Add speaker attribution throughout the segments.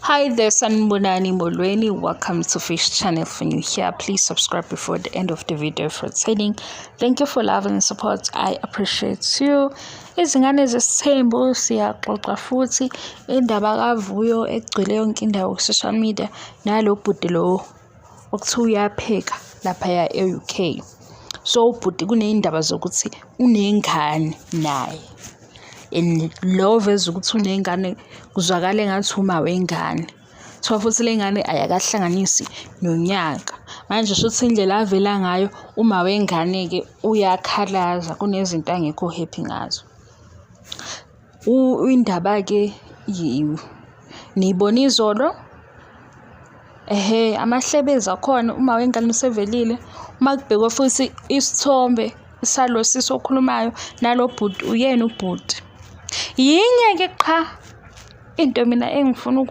Speaker 1: Hi there, Sanibonani Molweni. Welcome to Fish Channel. For new here, please subscribe before the end of the video for training. Thank you for love and support. I appreciate you. Izingane zesithembu, siyaxoxa futhi indaba kaVuyo egcwele yonke indawo ku-social media, nalo bhuti lo okuthiwa uyapheka laphaya e-UK. So ubhuti kuney'ndaba zokuthi unengane naye, and lo veza ukuthi unengane kuzwakala engathi uma wengane. Kuthiwa futhi le ngane ayakahlanganisi nonyaka. Manje shuthi indlela avela ngayo uma wengane-ke uyakhalaza, kunezinto angekho happy ngazo. Indaba-ke niyibone izolo, ehhe, amahlebezi akhona, uma wengane usevelile. Uma kubhekwa futhi isithombe salo sisi okhulumayo nalo bhuti, uyena ubhuti. Yinye-ke qha into mina engifuna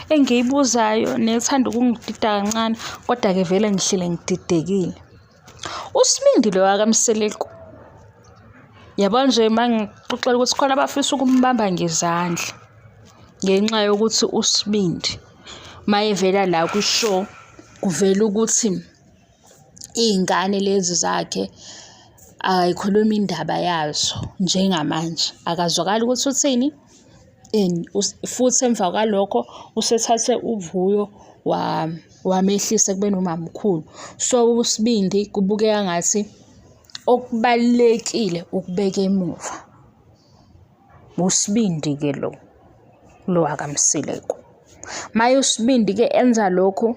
Speaker 1: engiyibuzayo nethanda ukungidida kancane, kodwa-ke vele ngihlele ngididekile. USibindi lo wakaMseleku, yabo nje uma ngixoxela ukuthi khona abafisa ukumbamba ngezandla ngenxa yokuthi uSibindi mayevela la kwi-show kuvela ukuthi iy'ngane lezi zakhe akayikhulumi indaba yazo njengamanje, akazwakali ukuthi uthini. And futhi emva kwalokho usethathe uVuyo wamehlisa ekubeni umamkhulu. So uSibindi kubukeka ngathi okubalulekile ukubeka emuva. USibindi-ke lo, lo wakaMseleku. Maye uSibindi-ke enza lokhu,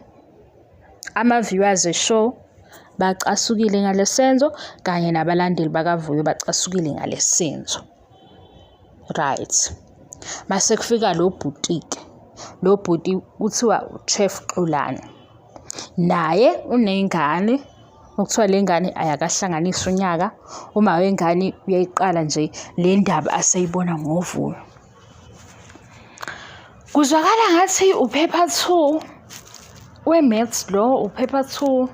Speaker 1: ama-viewers e-show bacasukile ngale senzo, kanye nabalandeli bakaVuyo bacasukile ngale senzo. Right. Mase kufika lo bhuti-ke, lo bhuti kuthiwa u-Chef Xolani. Naye unengane, okuthiwa le ngane ayakahlanganisi unyaka. Uma wengane uyayiqala nje le ndaba aseyibona ngoVuyo. Kuzwakala ngathi u-paper 2 we-maths lo, u-paper 2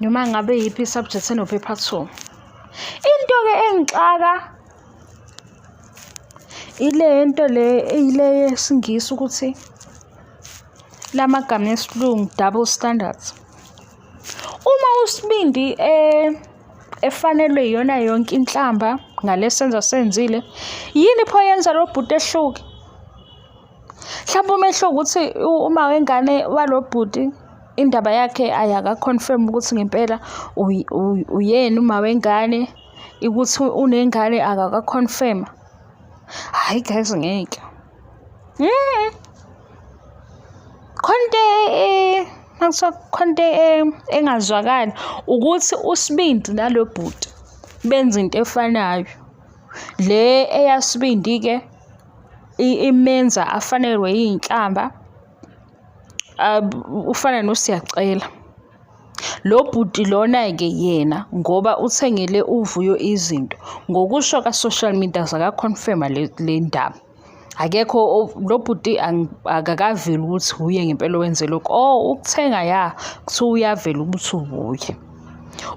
Speaker 1: noma ngabe yiphi i-subject eno-paper 2. Into-ke engixaka ile nto le, ile yesiNgisi, ukuthi lamagama esilungu, double standards. Uma uSibindi efanelwe iyona yonke inhlamba ngale senzo asenzile, yini pho yenza lo bhuti ehluke? Mhlawumbe umehluko ukuthi uma wengane walo bhuti indaba yakhe ayaka-confirm ukuthi ngempela uyena uma wengane, ukuthi unengane akaka-confirm. Hhayi guys, ngeke. Khona into makuthiwa khona into engazwakali ukuthi uSibindi nalo bhuti benza into efanayo. Le eyaSibindi-ke imenza afanelwe iy'nhlamba, ufana noSiyacela. Lo bhuti lona-ke yena ngoba uthengele uVuyo izinto, ngokusho ka-social media zaka-confirm-a le ndaba. Akekho lo bhuti, akakaveli ukuthi uye ngempela owenze lokhu. Oh, ukuthenga ya, kuthiwa uyavela ukuthi wuye.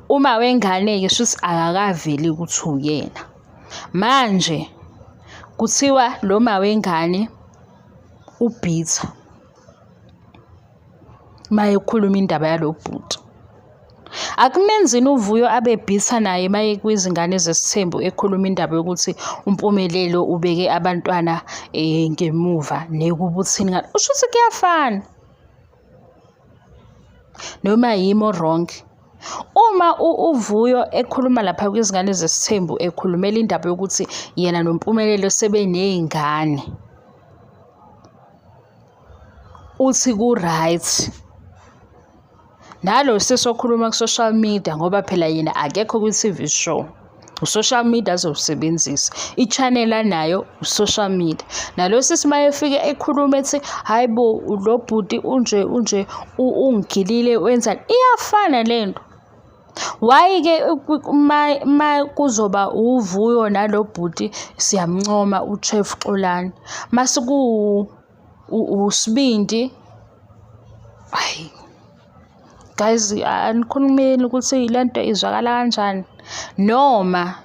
Speaker 1: Uma wengane-ke shuthi akakaveli ukuthi uyena. Manje kuthiwa lo ma wengane u-bitter mayekhuluma indaba yalo bhuti. Akumenzini uVuyo abe bitter naye maye kwizingane zesithembu ekhuluma indaba yokuthi uMpumelelo ubeke abantwana ngemuva nekuba uthini ngalo. Usho ukuthi kuyafana. Noma yimi o-wrong? Uma uVuyo ekhuluma lapha kwizingane zesithembu ekhulumela indaba yokuthi yena noMpumelelo sebeney'ngane, uthi ku-right. Nalo sisi okhuluma ku-social media, ngoba phela yena akekho kwi-TV show, u-social media azowusebenzisa, i-channel anayo u-social media. Nalo sisi uma efika ekhuluma ethi, hhayi bo, lo bhuti unje unje, ungigilile, wenzani, iyafana lento. Why-ke ma kuzoba uVuyo nalo bhuti siyamncoma u-Chef Xolani, mase ku uSibindi, hhayi guys, anikhulumeni ukuthi lento izwakala kanjani, noma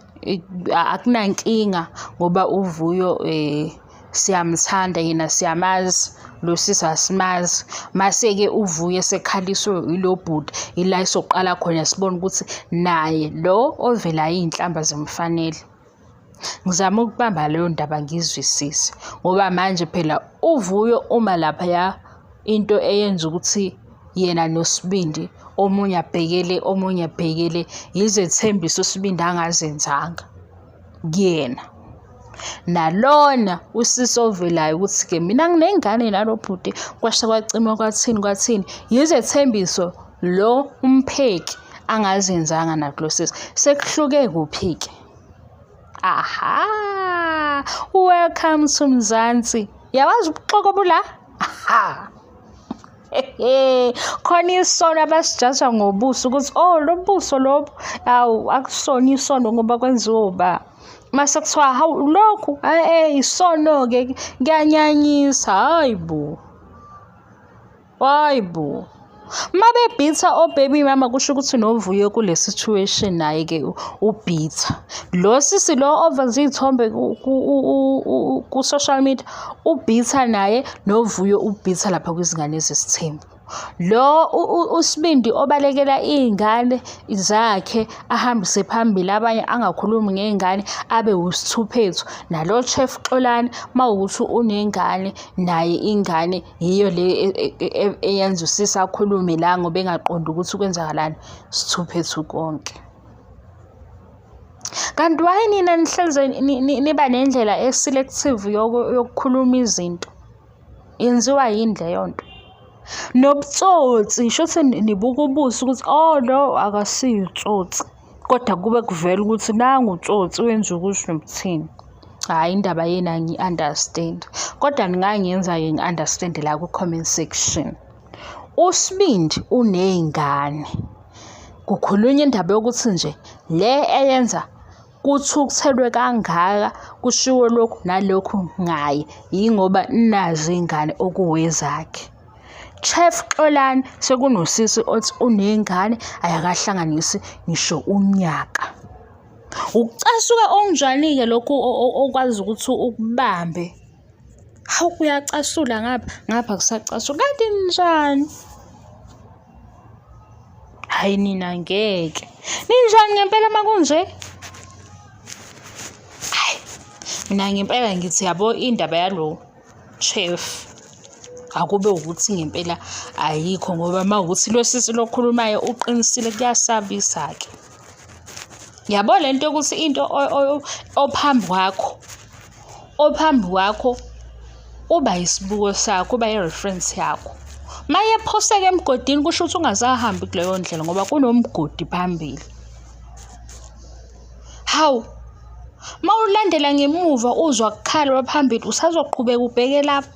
Speaker 1: akunankinga ngoba uVuyo Siyamthanda yena, siyamazi lo sisi, asimazi. Mase-ke uVuyo esekhaliswe yilo bhuti, ila esoqala khona sibone ukuthi naye lo ovelayo iy'nhlamba zimfanele. Ngizama ukubamba leyo ndaba ngiyizwisise ngoba manje phela uVuyo uma laphaya into eyenza ukuthi yena noSibindi omunye abhekele omunye abhekele yizethembiso uSibindi angazenzanga kuyena. Nalona usisi ovelayo ukuthi-ke mina nginengane nalo bhuti kwasha kwacima kwathini kwathini yizethembiso lo umpheki angazenzanga nakulo sisi. Sekuhluke kuphi-ke? Aha! Welcome to Mzansi. Yawazi ubuxoki obula? Aha! Khona isono abasijaja ngobuso ukuthi oh lo buso lobu awu akusona isono ngoba kwenziwa uba. Mase kuthiwa hawu lokhu eh isono-ke kuyanyanyisa, hayi bo. Hayi bo. Mabebhitha o-baby mama kusho ukuthi noVuyo kule situation naye-ke ubhitha. Lo sisi lo oveza iy'thombe ku-social media ubhitha naye noVuyo ubhitha lapha kwizingane zesithembu. Lo uSibindi obalekela iy'ngane zakhe ahambise phambili abanye angakhulumi ngey'ngane abe wusithuphethu. Nalo Chef Xolani mawukuthi unengane naye ingane yiyo le eyenza usisi akhulume la ngoba engaqondi ukuthi kwenzakalani. Sithuphethu konke. Kanti why nina nihleze niba nendlela e-selective yokukhuluma izinto? Yenziwa yini leyo nto? Nobutsotsi, shuthi nibuka ubuso ukuthi oh lo akasiyo utsotsi, kodwa kube kuvela ukuthi nangu utsotsi wenza ukuthi nokuthini. Hhayi indaba yenu angiyi-understand, kodwa ningangenza-ke ngi-understand-e la kwi-comment section. USibindi uney'ngane, kukhulunywa indaba yokuthi nje le eyenza kuthukuthelwe kangaka kushiwo lokhu nalokhu ngaye yingoba nazi iy'ngane okuwezakhe. Chef Xolani sekunosisi othi uney'ngane ayakahlanganisi ngisho unyaka. Ukucasuka okunjani-ke lokhu okwazi ukuthi ukubambe? Hawu kuyacasula ngapha, ngapha kusacasula. Kanti ninjani? Hhayi nina ngeke. Ninjani ngempela uma kunje? Hhayi, mina ngempela ngithi yabo indaba yalo chef akube ukuthi ngempela ayikho ngoba uma ukuthi lo sisi lokhulumayo uqinisile kuyasabisa-ke. Yabo le nto yokuthi into ophambi kwakho, ophambi kwakho uba yisibuko sakho, uba i-reference yakho. Uma ephoseka emgodini kusho ukuthi ungasahambi kuleyo ndlela ngoba kunomgodi phambili. Hawu, uma ulandela ngemuva uzwa kukhalwa phambili usazoqhubeka ubheke lapho.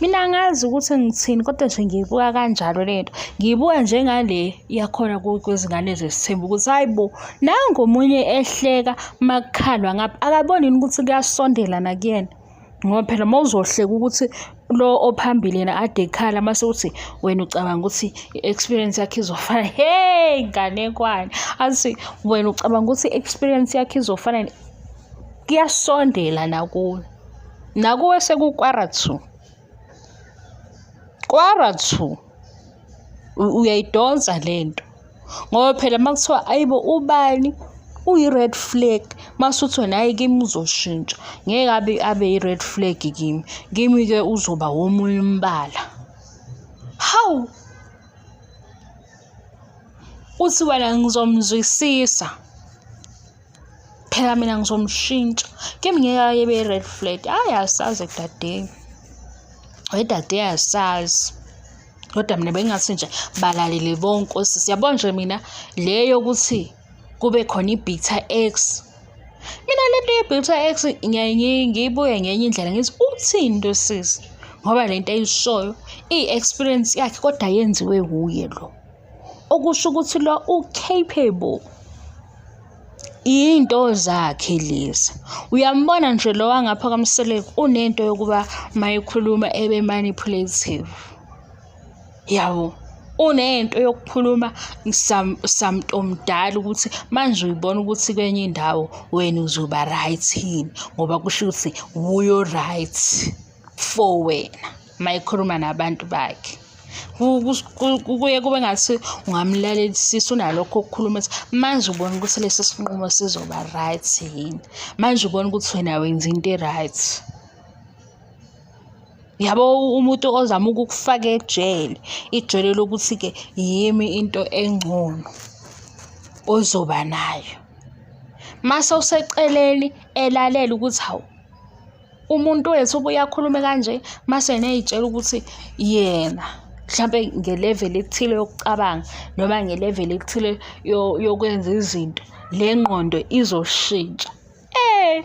Speaker 1: Mina angazi ukuthi ngithini kodwa nje ngiyibuka kanjalo le nto. Ngiyibuka njengale yakhona kwezingane zesithembu ukuthi hhayi bo, nangu omunye ehleka uma kukhalwa ngapha, akaboni yini ukuthi kuyasondela nakuyena? Ngoba phela uma uzohleka ukuthi lo ophambili yena ade ekhala mase uthi wena ucabanga ukuthi i-experience yakhe izofana, hey nganekwane, athi wena ucabanga ukuthi i-experience yakhe izofana, kuyasondela nakuwe. Nakuwe sekukwara two. Kwara two. Uyayidonsa le nto. Ngoba phela uma kuthiwa ayibo ubani uyi-red flag, mase uthi wena hhayi kimi uzoshintsha. Ngeke abe abe i-red flag kimi. Kimi-ke uzoba womunye umbala. Hawu! Uthi wena ngizomzwisisa. Phela mina ngizomshintsha. Kimi ngeke abe i-red flag. Hhayi asazi dade. We dade asazi. Kodwa mina bengingathi nje balalele bonke osisi. Yabo nje mina le yokuthi kube khona i-bitter ex. Mina le nto ye-bitter ex ngiyibuke ngenye indlela ngithi uthini lo sisi? Ngoba le nto ayishoyo iyi-experience yakhe kodwa yenziwe wuye lo. Okusho ukuthi lo u-capable. Iy'nto zakhe lezi. Uyambona nje lo wangapha kwaMseleku unento yokuba uma ekhuluma ebe manipulative. Yabo. Unento yokukhuluma samntomdala ukuthi manje uyibona ukuthi kwenye indawo wena uzoba right yini, ngoba kusho ukuthi wuye o-right for wena uma ekhuluma nabantu bakhe. Kuye kube ngathi ungamlalelisisa unalokho okukhuluma ukuthi manje ubona ukuthi lesi sinqumo sizoba right yini, manje ubona ukuthi wena wenza into e-right. Yabo umuntu ozama ukukufaka ejele, ijele lokuthi-ke yimi into engcono ozoba nayo. Mase useceleni elalela ukuthi hawu, umuntu wethu ubuye akhulume kanje, mase yena ey'tshela ukuthi yena mhlampe ngeleveli ethile yokucabanga noma ngeleveli ethile yokwenza izinto, le ngqondo izoshintsha. Eh!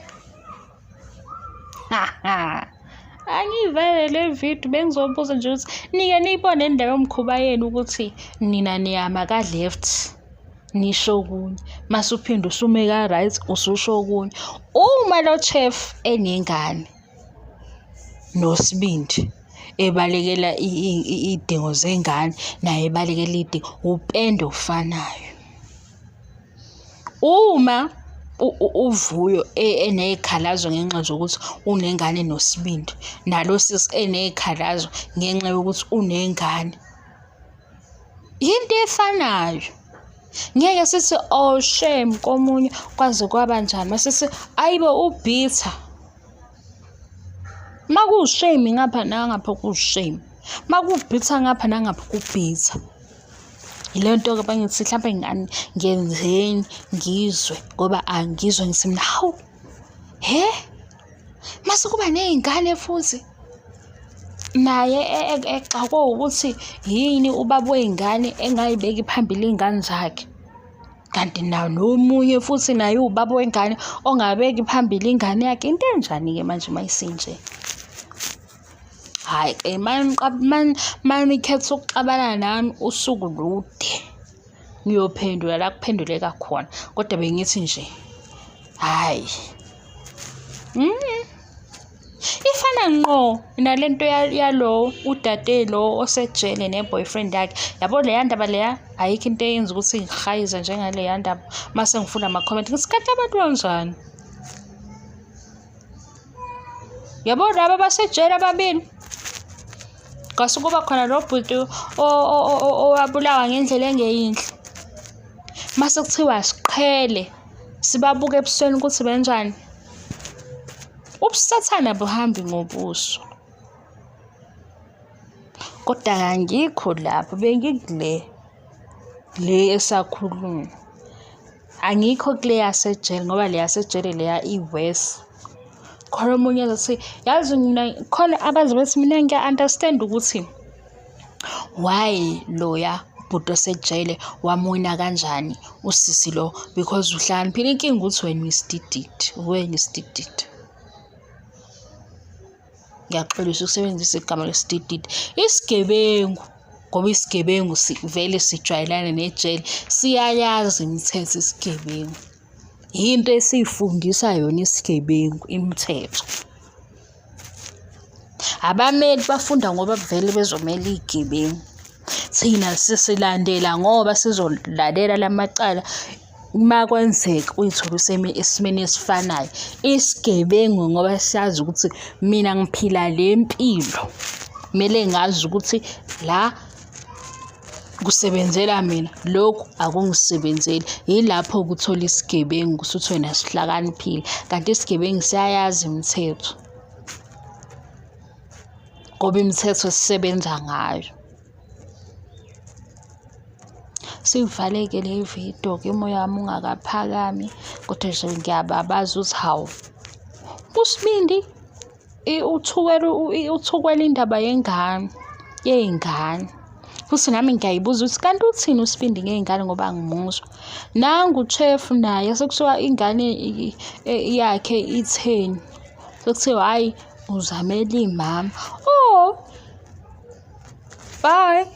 Speaker 1: Angiyivale le video bengizobuza nje ukuthi nike niyibone indaba yomkhuba yenu ukuthi nina niyama ka-left nisho okunye mase uphinde usume ka-right ususho okunye. Uma lo chef enengane noSibindi ebalekela iy'dingo zengane naye ebalekela iy'dingo upende ofanayo. Uma uVuyo eney'khalazo ngenxa zokuthi unengane noSibindi, nalo sisi eney'khalazo ngenxa yokuthi unengane, yinto efanayo. Ngeke sithi oh shame komunye kwaze kwaba njani, mase sithi ayibo u-bitter. Uma kuwu-shame ngapha nangapha kuwu-shame, uma kuwu-bitter ngapha nangapha ku-bitter. Yile nto-ke bengithi hlampe ngenzeni ngizwe ngoba angizwa ngithi mina hawu, hhe, mase kuba ney'ngane futhi. Naye exakwe ukuthi yini ubaba wey'ngane engay'beki phambili iy'ngane zakhe. Kanti nawo nomunye futhi naye uwubaba wengane ongabeki phambili ingane yakhe. Into enjani-ke manje uma isinje? Hhayi-ke manikhetha ukuxabana nami usuku lude, ngiyophendula la kuphenduleka khona, kodwa bengithi nje hhayi. Ifana ngqo nale nto yalo udade lo osejele ne-boyfriend yakhe. Yabo leya ndaba leya ayikho into eyenza ukuthi ngihayize njengaleya ndaba. Mase ngifunda ama-comment ngithi kanti abantu banjani? Yabo laba abasejele ababili kwase kuba khona lo bhuti owabulawa ngendlela engeyinhle. Mase kuthiwa siqhele sibabuke ebusweni ukuthi benjani. Ubusathane abuhambi ngobuso. Kodwa kangikho lapho bengikule le esakhulunywa. Angikho kule yasejele ngoba le yasejele leya i-worse. Khona omunye ezothi yazi mina khona abaze bethi mina ngiya-understand ukuthi why loya bhuti osejele wamwina kanjani usisi lo because uhlakaniphile. Inkinga ukuthi wena uyisidididi, wena isidididi. Ngiyaxolisa ukusebenzisa igama lesidididi. Isigebengu ngoba isigebengu vele sijwayelane nejele, siyayazi imithetho isigebengu. Yinto esiyifundisa yona isigebengu imithetho. Abameli bafunda ngoba vele bezomela iy'gebengu. Thina sisilandela ngoba sizolalela la macala uma kwenzeka uy'thole esimeni esifanayo. Isigebengu ngoba siyazi ukuthi mina ngiphila le mpilo, kumele ngazi ukuthi la kusebenzela mina, lokhu akungisebenzeli. Yilapho ukuthola isigebengu usuthi wena sihlakaniphile, kanti isigebengu siyayazi imithetho ngoba imithetho sisebenza ngayo. Siyivaleke le vidiyo-ke umoya wami ungakaphakami, kodwa nje ngiyababaza ukuthi hawu, uSibindi uthukela uthukela indaba yengane, yey'ngane. Futhi nami ngiyayibuza ukuthi kanti uthini uSibindi ngey'ngane ngoba angimuzwa. Nangu u-chef naye sekuthiwa ingane yakhe itheni, sekuthiwa hhayi uzamela imama. Oh, bye.